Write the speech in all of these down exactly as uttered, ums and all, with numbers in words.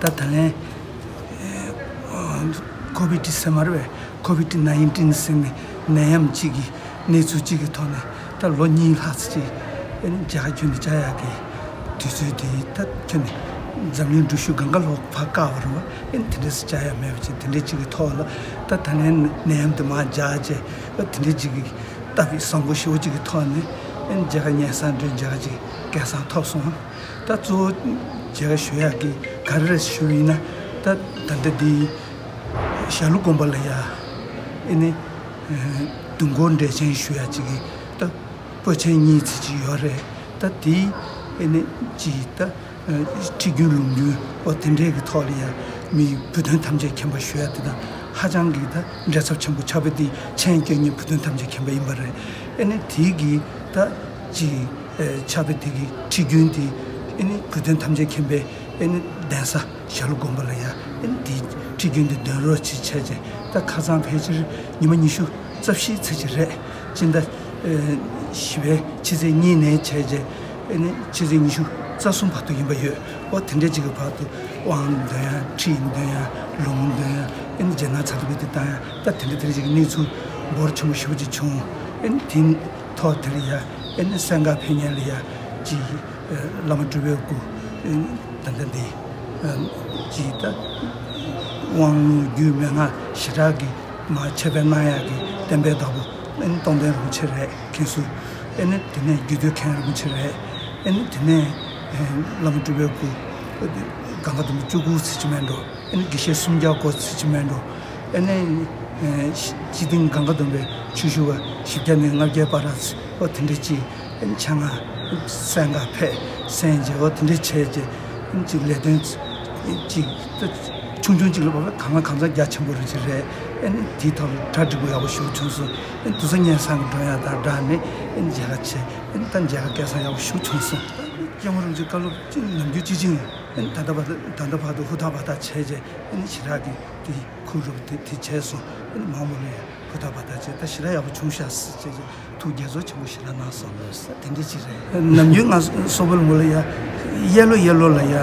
ད་ད་ལན་ཀོ་བི་ཌི་ཟེར་མ་རེད་པས། ཀོ་བི་ཌི་ནའིན་ཊིན་ཟེར་ནས་ནད་ཡམས་གཅིག་གི་གནས་ཚུལ་གཅིག་གི་ཐོག་ནས་ད་ལོ་གཉིས་ལྷག་ཙམ་ཅིག་ཨེ་ནི་མཇལ་ཁ་ཁྱོན་ནས་བཅར་ཡག་གི་དུས་ཚོད་དེ་ད་ཁྱོན་ནས་འཛམ་གླིང་འགྲུལ་བཞུད་སྒང་ག་ལོག་ཕར་བཀག་པ་རེད་པ། ཨེ་ནི་དེ་འདྲས་སུ་བཅར་ཡག་མེད་པ་ཅིག་དེ་འདྲས་གཅིག་གི་ཐོག་ལ་ད་ད་ལན་ནད་ཡམས་དེ་མར་འཇགས་བྱས་ཨ་དེ་འདྲས་གཅིག་གི་སྟབས་བདེ་བཟང་པོ་ཞེ་པོ་གཅིག་གི་ཐོག་ནས་ཨེ་ནི་མཇལ་ཁ་སྙན་སེང་སྒྲོན་མཇལ་ཁ་ཅིག་སྐལ་བཟང་ཐོབ་སོང་། ད་གཙོ་བོ་མཇལ་ཁ་ཞུ་ཡག་གི་ག་རེ་རེད་ཞུ་བ་ཡིན་ན། ད་ད་ལྟ་འདི་ཞྭ་ལུ་དགོན་པ་ལ་ཡ་ཨེ་ནི་ཨེ་དུས་འཁོར་འགྲེལ་ཆེན་ཞུ་ཡག་ཅིག་གི་ད་པོད་ཆེན་གཉིས་ཙམ་ཅིག་ཡོད་རེད། ད་དེ་ཨེ་ནི་ཅིག་ད་ཨེ་ཁྲིད་རྒྱུན་ལུང་རྒྱུན་འོ་དེ་འདྲས་ཀྱི་ཐོག་ལ་ཡ་མི་བུ་སྟོན་ཐམས་ཅད་མཁྱེན་པ་ཞུ་ཡག་དེ་དང་ཧ་ཅང་གི་ད་འབྲེལ་ཚབས་ཆེན་པོ་ཕྱག་དཔེ་འདི་མཆན་སྐྱོན་མཁན་བུ་སྟོན་ཐམས་ཅད་མཁྱེན་པ་ཡིན་པ་རེད། ཨེ་ནི་དེ་གི་ད་ཅིག་ཨེ་ཕྱག་དཔེ་དེ་གི་ཁྲིད་རྒྱུན་དེ་ཨེ་ནི་བུ་སྟོན་ཐམས་ཅད་མཁྱེན་པའི་ཨེ་ནི་གདན་ས་ཞྭ་ལུ་དགོན་པ་ལ་ཡ་ཨེ་ནི་དེའི་ཁྲིད་རྒྱུན་དེ་འདོན་རོགས་ཅིག་བྱས་རྗེས་ད་ཁ་སང་ཕལ་ཆེར་ཉི་མ་ཉི་ཤུ་རྩ་བཞི་ཙམ་ཅིག་རེད། སྤྱི་ཟླ་ཨེ་བཞི་པའི་ཕྱི་ཚེས་གཉིས་ནས་བྱས་རྗེས་ཨེ་ནི་ཕྱི་ཚེས་ཉི་ཤུ་རྩ་གསུམ་བར་དུ་ཡིན་པ་ཡོད། འོ་དེ་འདྲས་ཅིག་གི་བར་དུ་དབང་འདོན་ཡ་ཁྲིད་འདོན་ཡ་ལུང་འདོན་ཡ་ཨེ་ནི་རྗེས་གནང་ཚར་དུ་བུད་དེ་བཏང་ཡ་ད་དེ་འདྲས་དེ་འདྲས་ཅིག་གི་གནས་ཚུལ་འབོར་ཆེན་པོ་ཞེ་པོ་ཅིག་བྱུང་། ཨེ་ནི་དེ་ཐོག་དེར་ཡ་ཨེ་ནི་སེང་ག་ཕེབས་མཁན་ལ་ཡ་ཅིག་བླ་མ་སྤྲུལ་པའི་སྐུ་ད་ལྟ་འདི་ཅིག་ད་དབང་ལུང་རྒྱུད་མན་ངག་ཞེ་དྲག་གི་མར་འཆད་སྤེལ་གནང་ཡག་གི་བསྟན་པའི་བདག་པོ་ཨེ་ནི་སྟོང་སྟོན་རིན་པོ་ཆེ་རེད། མཁན་ཟུར་ཨེ་ནི་དེ་ནས་རྒྱུད་སྟོད་མཁན་རིན་པོ་ཆེ་རེད། ཨེ་ནི་དེ་ནས་བླ་མ་སྤྲུལ་པའི་སྐུ་གངྒཱ་ཟླ་བ་བཅུ་དགུ་ཚེས་གཅིག་མེད་འགྲོ། ཨེ་ནི་དགེ་བཤེས་སུམ་བརྒྱ་སྐོར་ཚེས་གཅིག་མེད་འགྲོ། ཨེ་ནི་སྤྱི་སྟེང་གངྒཱ་སྟོན་པའི་ཆོས་ཞུ་བ་བཞི་བརྒྱ་ནས་ལྔ་བརྒྱའི་བར་ཨོ་དེ་འདྲ་ཅིག་ཨེ་ནི་ཆ་ང་སེང་ག་ཕེབས་སེང་རྗེས་ཨོ་དེ་འདྲ་བྱས་རྗེས་ཨེ་ནི་ཅིག་ལས་དོན་ཅིག་ཆུང་ཆུང་ཅིག་ལ་བབས་པས་གང་ལ་གང་འཚམ་རྒྱ་ཆེན་པོ་རེ་ཅིག་རེད། ཨེ་ནི་དེའི་ཐོག་ལ་གྲ་སྒྲིག་པོ་ཡག་པོ་ཞེ་པོ་བྱུང་སོང་། ཨེ་ནི་དུས་ཚོད་སྙན་སེང་གི་སྒྲོན་ཡག་དང་སྦྲགས་ནས་ཨེ་ནི་མཇལ་ཁ་བྱས། ཨེ་ནི་ད་མཇལ་ཁ་སྐལ་བཟང་ཡག་པོ་ཞེ་པོ་བྱུང་སོང་། སྐྱབས་མགོན་རིན་པོ་ཆེའི་བཀའ་སློབ་ཅིག་ནམ་རྒྱུན་ཅི་བྱིན། ཨེ་ནི་ད་ལྟ་བར་དུ་ད་ལྟ་བར་དུ་ཧུར་ཐག་འབད་ཐག་བྱས་རྗེས་ཨེ་ནི་ཞེ་དྲག་གི་དེ་ཁུག་རུབ་དེ་དེ་བྱས་སོང་། ཨེ་ནི་མང་པོ་ལ་ཡང་ཧུར་ཐག་འབད་ཐག་བྱས་ད་ཞེ་དྲག་ཡག་པོ་བྱུང་ཤག་ཟེར་བྱས་རྗེས་ཐུགས་དགྱེས་ཚོར་ཆེན་པོ་ཞེ་དྲག་གནང་སོང་། དེ་འདྲ་ཅིག་རེད། ནམ་རྒྱུན་ང་སོག་པོའི་ལོ་ལ་ཡ་གཡས་ལོ་གཡས་ལོ་ལ་ཡ་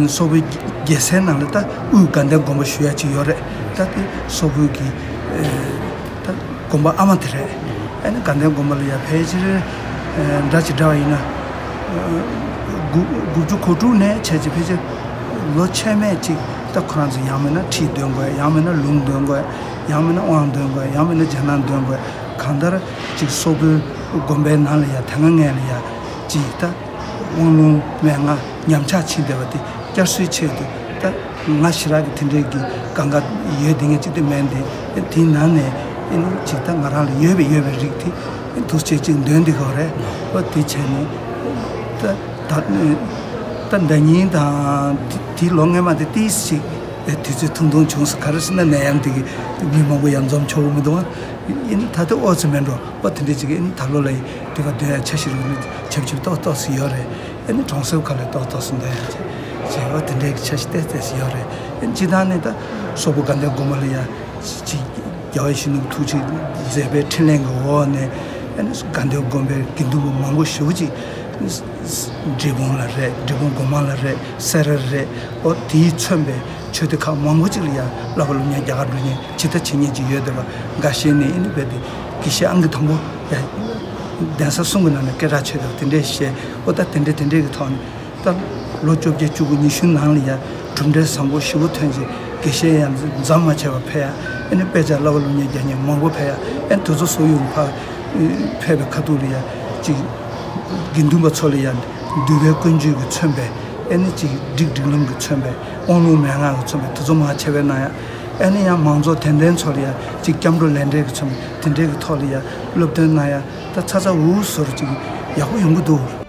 སོག་པོའི་རྒྱལ་སའི་ནང་ལ་ད་དབུས་དགའ་ལྡན་དགོན་པ་ཞུ་ཡ་ཅིག་ཡོད་རེད། ད་དེ་སོག་པོའི་གི་ད་དགོན་པ་ཨ་མ་དེ་རེད། ཨ་ནི་དགའ་ལྡན་དགོན་པ་ལ་ཡ་ཕལ་ཆེར་འདྲ་ཅིག་འདྲ་བ་ཡིན་ན་དགུ་དགུ་བཅུ་གོ་དྲུག་ནས་བྱས་ཅིག་ཕལ་ཆེར་ལོ་ཆད་མེད་ཅིག་ད་ཁོ་རང་ཚོ་ཡང་མིན་ན་ཁྲིད་འདོན་དགོས། ཡང་མིན་ན་ལུང་འདོན་དགོས། ཡང་མིན་ན་དབང་འདོན་དགོས། ཡང་མིན་ན་རྗེས་གནང་འདོན་དགོས། གང་ལྟར་ཅིག་སོག་པོའི་དགོན་པའི་ནང་ལ་ཡ་དེ་སྔ་ངས་ལ་ཡ་ཅིག་ད་དབང་ལུང་མན་ངག་ཉམས་ཆག་ཕྱིན་བསྡད་པ་དེ་བསྐྱར་གསོའི་ཆེད་དུ་ད་ང་ཞེ་དྲག་གི་དེ་འདྲའི་གི་གང་ག་ཡོད་དེ་ངས་ཅིག་དེ་མེད་དེ་དེའི་ནང་ནས་ཨེ་ནི་ཅིག་ད་ང་རང་ལ་ཡོད་པའི་ཡོད་པའི་རིགས་དེ་ཨེ་འདུག་སེ་ཅིག་འདོན་དེ་གོ་རེད། ཨོ་དེ་བྱས་ནས་ད་ད་ད་ཟླ་ཉིན་དང་དེ་ལོ་སྔོན་མ་དེ་ཏིས་ཅིག་དུས་ཚོད་ཐུང་ཐུང་བྱུང་སོང་། ག་རེ་ཟེར་ན་ནད་ཡམས་དེ་གི་མི་མང་པོ་ཡར་འཛོམས་ཆོག་གི་མི་འདུག་ཨ། ཡིན་ད་ལྟ་ཨོ་ཙི་མེད་འགྲོ། ཨོ་དེ་འདྲས་ཅིག་ཨེ་ནི་ད་ལོ་ལ་ཡི་དེ་ག་འདོན་ཡ་འཆར་གཞི་རུ་ནི་ཆབ་ཆབ་ཏོག་ཏོག་སུ་ཡོད་རེད། ཨེ་ནི་གྲོང་གསེབ་ཁག་ལ་ཏོག་ཏོག་སུ་འདོན་ཡ་བྱས་བྱས་ཨོ་དེ་འདྲས་ཀྱི་འཆར་གཞི་ཏོག་ཏོག་སུ་ཡོད་རེད། ཨེ་ནི་སྤྱི་བཏང་ནས་ད་སོག་པོ་དགའ་ལྡན་དགོན་པ་ལ་ཡ་ཅིག་རྒྱལ་བ་ཡིད་བཞིན་ནོར་བུ་ཐུགས་རྗེ་མཛད་པའི་འཕྲིན་ལས་ཀྱི་འོག་ནས་ཨེ་ནི་དགའ་ལྡན་དགོན་པའི་དགེ་འདུན་པ་མང་པོ་ཞེ་པོ་ཅིག་འབྲས་སྤུངས་ལ་རེད། འབྲས་སྤུངས་སྒོ་མང་ལ་རེད། སེ་ར་རེད། ཨོ་དེས་མཚོན་པའི་ཆོས་སྡེ་ཁག་མང་པོ་ཅིག་ལ་ཡང་བསླབ་པ་སློབ་གཉེར་རྒྱག་གར་འགྲོ་མཁན་ཇི་ལྟ་བྱེད་མཁན་ཅིག་ཡོད་བསྡད་པ་འགའ་ཤས་ནས་ཨེ་ནི་རྦད་དེ་དགེ་བཤེས་ཨང་ཀི་དང་པོ་ཡང་གདན་ས་གསུམ་གྱི་ནང་ནས་སྐད་གྲགས་ཆོད་བསྡད་པ་དེ་འདྲས་བཤད། ཨོ་ད་དེ་འདྲས་དེ་འདྲས་ཀྱི་ཐོག་ནས་ད་ལོ་བཅོ་བརྒྱད་བཅུ་དགུ་ཉི་ཤུ་ནང་ལ་ཡང་གྲུབ་འབྲས་བཟང་པོ་ཞེ་པོ་ཐོན་རྗེས་དགེ་བཤེས་ཡང་མཚམས་མ་ཆད་པར་ཕེབས་ཡ། ཨེ་ནི་དཔེ་ཆ་བསླབ་པ་སློབ་གཉེར་རྒྱག་མཁན་མང་པོ་ཕེབས་ཡ། ཨེ་ནི་དེ་ཚོ་སོག་ཡུལ་ཕར་ཕེབས་པའི་ཁ་ཐུག་ལ་ཡ་ཅིག་དགེ་འདུན་པ་ཚོ་ལ་ཡང་འདུལ་བའི་ཀུན་སྤྱོད་ཀྱིས་མཚོན་པའི་ཨེ་ནི་ཅིག་སྒྲིག་སྒྲིག་ལམ་གྱིས་མཚོན་པའི་དབང་ལུང་མན་ངག་གིས་མཚོན་པའི་དེ་ཚོ་མང་ཆེ་བས་གནང་ཡ། ཨེ་ནི་ཡང་མང་ཚོགས་དད་ལྡན་ཚོ་ལ་ཡང་ཅིག་སྐྱབས་འགྲོ་ལས་འབྲས་ཀྱིས་མཚོན་པའི་དེ་འདྲའི་གི་ཐོག་ལ་ཡང་སློབ་སྟོན་གནང་ཡ། ད་ཚ་ཚ་འུར་འུར་བཟོ་འདྲ་ཅིག་ཡག་པོ་ཡོང་གི་འདུག།